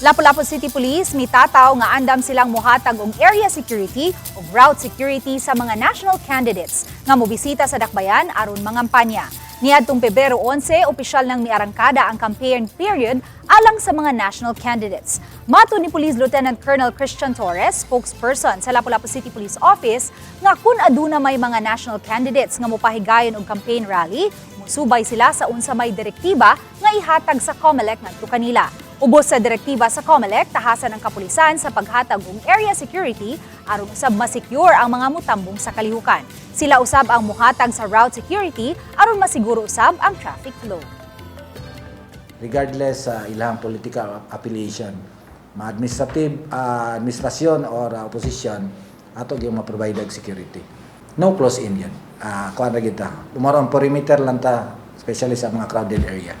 Lapu-Lapu City Police mitataw nga andam silang muhatag og area security ug route security sa mga national candidates nga mobisita sa Dakbayan aron mangampanya. Niadtong Pebrero 11, opisyal nang miarangkada ang campaign period alang sa mga national candidates. Matod ni Police Lieutenant Colonel Christian Torres, spokesperson sa Lapu-Lapu City Police Office, nga kung aduna may mga national candidates nga mopahigayon og campaign rally, musubay sila sa unsa may direktiba nga ihatag sa COMELEC ngadto kanila. Ubos sa direktiba sa COMELEC, tahasan ang kapulisan sa paghatag og area security aron usab ma-secure ang mga mutambong sa kalihukan. Sila usab ang muhatag sa route security aron masiguro usab ang traffic flow. Regardless sa ilang political affiliation, ma-administrative, administrasyon or opposition, ato gyud ma-provide og security. No close in yun. Kuan ra gyud ta. Umaro ang perimeter lang ta, especially sa mga crowded area.